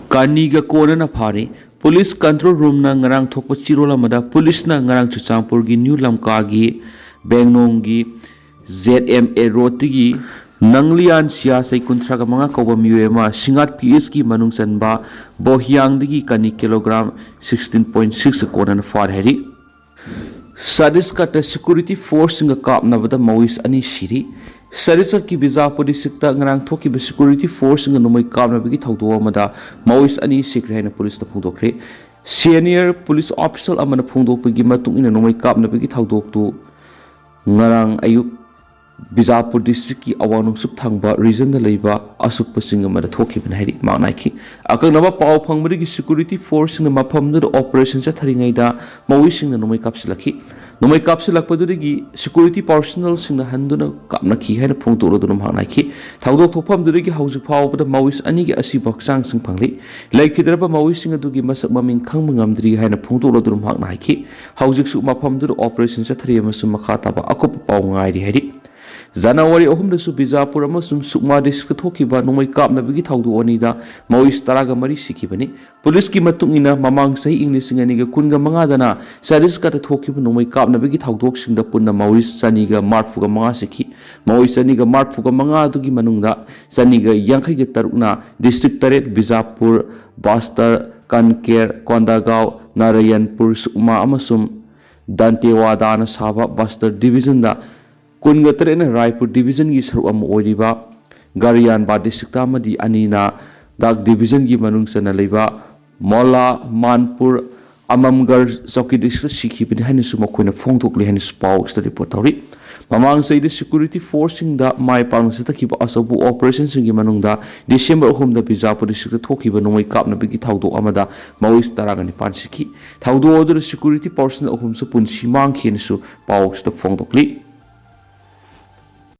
ꯀꯥꯅꯤꯒ ꯀꯣꯟꯅꯅ ꯐꯥꯔꯤ꯫ ꯄꯨꯂꯤꯁ ꯀꯟꯇ꯭ꯔꯣꯜ ꯔꯨꯝꯅ ꯉꯔꯥꯡ ꯊꯣꯛꯄ ꯆꯤꯔꯣꯜ ꯑꯃꯗ ꯄꯨꯂꯤꯁꯅ ꯉꯔꯥꯡ ꯆꯨꯔꯆꯥꯟꯄꯨꯔꯒꯤ ꯅ꯭ꯌꯨ ꯂꯝꯀꯥꯒꯤ ꯕꯦꯡꯅꯣꯡꯒꯤ ꯖꯦꯠ ꯑꯦꯝ ꯑꯦ ꯔꯣꯗꯇꯒꯤ ꯅꯪꯂꯤꯌꯥꯟ ꯁꯤꯌꯥꯁꯩ ꯀꯨꯟꯊ꯭ꯔꯥꯒ ꯃꯉꯥ ꯀꯧꯕ ꯃꯤꯑꯣꯏ ꯑꯃ ꯁꯤꯡꯉꯥꯠ ꯄꯤ ꯑꯦꯁꯀꯤ ꯃꯅꯨꯡ ꯆꯟꯕ ꯕꯣꯍꯤꯌꯥꯡꯗꯒꯤ ꯀꯅꯤ ꯀꯤꯂꯣꯒ꯭ꯔꯥꯝ ꯁꯤꯛꯁꯇꯤꯟ ꯄꯣꯏꯟ ꯁꯤꯛꯁ ꯀꯣꯟꯅꯅ ꯐꯥꯔꯦ ꯍꯥꯏꯔꯤ꯫ ꯁꯠꯇꯤꯁꯒꯠꯇ ꯁꯦꯀ꯭ꯌꯨꯔꯤꯇꯤ ꯐꯣꯔꯁꯁꯤꯡꯒ ꯀꯥꯞꯅꯕꯗ ꯃꯥꯑꯣꯏꯁ ꯑꯅꯤ ꯁꯤꯔꯤ꯫ ꯁꯠꯇꯤꯁꯒꯠꯀꯤ ꯕꯤꯖꯥꯄꯨꯔ ꯗꯤꯁꯇ꯭ꯔꯤꯛꯇ ꯉꯔꯥꯡ ꯊꯣꯛꯈꯤꯕ ꯁꯦꯀ꯭ꯌꯨꯔꯤꯇꯤ ꯐꯣꯔꯁꯁꯤꯡꯒ ꯅꯣꯡꯃꯩ ꯀꯥꯞꯅꯕꯒꯤ ꯊꯧꯗꯣꯛ ꯑꯃꯗ ꯃꯥꯑꯣꯏꯁ ꯑꯅꯤ ꯁꯤꯈ꯭ꯔꯦ ꯍꯥꯏꯅ ꯄꯨꯂꯤꯁꯅ ꯐꯣꯡꯗꯣꯛꯈ꯭ꯔꯦ꯫ ꯁꯦꯅꯤꯌꯔ ꯄꯨꯂꯤꯁ ꯑꯣꯐꯤꯁꯤꯌꯦꯜ ꯑꯃꯅ ꯐꯣꯡꯗꯣꯛꯄꯒꯤ ꯃꯇꯨꯡ ꯏꯟꯅ, ꯅꯣꯡꯃꯩ ꯀꯥꯞꯅꯕꯒꯤ ꯊꯧꯗꯣꯛꯇꯨ ꯉꯔꯥꯡ ꯑꯌꯨꯛ ꯕꯤꯖꯥꯄꯨꯔ ꯗꯤꯁꯇ꯭ꯔꯤꯛꯀꯤ ꯑꯋꯥꯡ ꯅꯣꯡꯆꯨꯞ ꯊꯪꯕ ꯔꯤꯖꯟꯗ ꯂꯩꯕ ꯑꯁꯨꯛꯄ ꯆꯤꯡ ꯑꯃꯗ ꯊꯣꯛꯈꯤꯕꯅꯤ ꯍꯥꯏꯔꯤ ꯃꯍꯥꯛꯅ ꯍꯥꯏꯈꯤ꯫ ꯑꯀꯛꯅꯕ ꯄꯥꯎ ꯐꯪꯕꯗꯒꯤ ꯁꯦꯀ꯭ꯌꯨꯔꯤꯇꯤ ꯐꯣꯔꯁꯁꯤꯡꯅ ꯃꯐꯝꯗꯨꯗ ꯑꯣꯄꯔꯦꯁꯟ ꯆꯠꯊꯔꯤꯉꯩꯗ ꯃꯥꯑꯣꯏꯁꯤꯡꯅ ꯅꯣꯡꯃꯩ ꯀꯥꯞꯁꯤꯜꯂꯛꯈꯤ꯫ ꯅꯣꯡꯃꯩ ꯀꯥꯞꯁꯤꯜꯂꯛꯄꯗꯨꯗꯒꯤ ꯁꯦꯀ꯭ꯌꯨꯔꯤꯇꯤ ꯄꯥꯔꯁꯣꯅꯦꯜꯁꯤꯡꯅ ꯍꯟꯗꯨꯅ ꯀꯥꯞꯅꯈꯤ ꯍꯥꯏꯅ ꯐꯣꯡꯗꯣꯛꯂꯗꯨꯅ ꯃꯍꯥꯛꯅ ꯍꯥꯏꯈꯤ꯫ ꯊꯧꯗꯣꯛ ꯊꯣꯛꯐꯝꯗꯨꯗꯒꯤ ꯍꯧꯖꯤꯛ ꯐꯥꯎꯕꯗ ꯃꯥꯑꯣꯏꯁ ꯑꯅꯤꯒꯤ ꯑꯁꯤꯕ ꯍꯛꯆꯥꯡꯁꯤꯡ ꯐꯪꯂꯤ꯫ ꯂꯩꯈꯤꯗ꯭ꯔꯕ ꯃꯥꯑꯣꯏꯁꯤꯡ ꯑꯗꯨꯒꯤ ꯃꯁꯛ ꯃꯃꯤꯡ ꯈꯪꯕ ꯉꯝꯗ꯭ꯔꯤ ꯍꯥꯏꯅ ꯐꯣꯡꯗꯣꯛꯂꯗꯨꯅ ꯃꯍꯥꯛꯅ ꯍꯥꯏꯈꯤ꯫ ꯍꯧꯖꯤꯛꯁꯨ ꯃꯐꯝꯗꯨꯗ ꯑꯣꯄꯔꯦꯁꯟ ꯆꯠꯊꯔꯤ ꯑꯃꯁꯨꯡ ꯃꯈꯥ ꯇꯥꯕ ꯑꯀꯨꯞꯄ ꯄꯥꯎ ꯉꯥꯏꯔꯤ ꯍꯥꯏꯔꯤ꯫ ꯖꯅꯋꯥꯔꯤ ꯑꯍꯨꯝꯗꯁꯨ ꯕꯤꯖꯥꯄꯨꯔ ꯑꯃꯁꯨꯡ ꯁꯨꯛꯃꯥ ꯗꯤꯁꯇ꯭ꯔꯤꯛꯇ ꯊꯣꯛꯈꯤꯕ ꯅꯣꯡꯃꯩ ꯀꯥꯞꯅꯕꯒꯤ ꯊꯧꯗꯣꯛ ꯑꯅꯤꯗ ꯃꯥꯑꯣꯏꯁ ꯇꯔꯥꯒ ꯃꯔꯤ ꯁꯤꯈꯤꯕꯅꯤ꯫ ꯄꯨꯂꯤꯁꯀꯤ ꯃꯇꯨꯡ ꯏꯟꯅ, ꯃꯃꯥꯡ ꯆꯍꯤ ꯏꯪ ꯂꯤꯁꯤꯡ ꯑꯅꯤꯒ ꯀꯨꯟꯒ ꯃꯉꯥꯗꯅ ꯁꯠꯇꯤꯁꯒꯠꯇ ꯊꯣꯛꯈꯤꯕ ꯅꯣꯡꯃꯩ ꯀꯥꯞꯅꯕꯒꯤ ꯊꯧꯗꯣꯛꯁꯤꯡꯗ ꯄꯨꯟꯅ ꯃꯥꯑꯣꯏꯁ ꯆꯅꯤꯒ ꯃꯔꯤꯐꯨꯒ ꯃꯉꯥ ꯁꯤꯈꯤ꯫ ꯃꯥꯑꯣꯏꯁ ꯆꯅꯤꯒ ꯃꯔꯤꯐꯨꯒ ꯃꯉꯥ ꯑꯗꯨꯒꯤ ꯃꯅꯨꯡꯗ ꯆꯅꯤꯒ ꯌꯥꯡꯈꯩꯒ ꯇꯔꯨꯛꯅ ꯗꯤꯁꯇ꯭ꯔꯤꯛ ꯇꯔꯦꯠ, ꯕꯤꯖꯥꯄꯨꯔ, ꯕꯁꯇꯔ, ꯀꯟꯀꯦꯔ, ꯀꯣꯟꯗꯥꯒꯥꯎ, ꯅꯥꯔꯥꯌꯟꯄꯨꯔ, ꯁꯨꯛꯃꯥ ꯑꯃꯁꯨꯡ ꯗꯟꯇꯦꯋꯥꯗꯥꯅ ꯁꯥꯕ ꯕꯁꯇꯔ ꯗꯤꯕꯤꯖꯟꯗ, ꯀꯨꯟꯒ ꯇꯔꯦꯠꯅ ꯔꯥꯏꯄꯨꯔ ꯗꯤꯕꯤꯖꯟꯒꯤ ꯁꯔꯨꯛ ꯑꯃ ꯑꯣꯏꯔꯤꯕ ꯒꯥꯔꯤꯌꯥꯟꯕꯥ ꯗꯤꯁꯇ꯭ꯔꯤꯛꯇ ꯑꯃꯗꯤ ꯑꯅꯤꯅ ꯗꯥꯛ ꯗꯤꯕꯤꯖꯟꯒꯤ ꯃꯅꯨꯡ ꯆꯟꯅ ꯂꯩꯕ ꯃꯣꯂꯥ ꯃꯥꯟꯄꯨꯔ ꯑꯃꯝꯒꯔ ꯆꯧꯀꯤ ꯗꯤꯁꯇ꯭ꯔꯤꯛꯇ ꯁꯤꯈꯤꯕꯅꯤ ꯍꯥꯏꯅꯁꯨ ꯃꯈꯣꯏꯅ ꯐꯣꯡꯗꯣꯛꯂꯤ ꯍꯥꯏꯅꯁꯨ ꯄꯥꯎ ꯑꯁꯤꯗ ꯔꯤꯄꯣꯔꯠ ꯇꯧꯔꯤ꯫ ꯃꯃꯥꯡ ꯆꯍꯤꯗ ꯁꯦꯀ꯭ꯌꯨꯔꯤꯇꯤ ꯐꯣꯔꯁꯁꯤꯡꯗ ꯃꯥꯏ ꯄꯥꯛꯅ ꯆꯠꯊꯈꯤꯕ ꯑꯆꯧꯕ ꯑꯣꯄꯔꯦꯁꯟꯁꯤꯡꯒꯤ ꯃꯅꯨꯡꯗ ꯗꯤꯁꯦꯝꯕꯔ ꯑꯍꯨꯝꯗ ꯕꯤꯖꯥꯄꯨꯔ ꯗꯤꯁꯇ꯭ꯔꯤꯛꯇ ꯊꯣꯛꯈꯤꯕ ꯅꯣꯡꯃꯩ ꯀꯥꯞꯅꯕꯒꯤ ꯊꯧꯗꯣꯛ ꯑꯃꯗ ꯃꯑꯣꯏꯁ ꯇꯔꯥꯒ ꯅꯤꯄꯥꯟ ꯁꯤꯈꯤ꯫ ꯊꯧꯗꯣꯛ ꯑꯗꯨꯗ ꯁꯦꯀ꯭ꯌꯨꯔꯤꯇꯤ ꯄꯥꯔꯁꯅꯦꯜ ꯑꯍꯨꯝꯁꯨ ꯄꯨꯟꯁꯤ ꯃꯥꯡꯈꯤ ꯍꯥꯏꯅꯁꯨ ꯄꯥꯎ ꯑꯁꯤꯗ ꯐꯣꯡꯗꯣꯛꯂꯤ꯫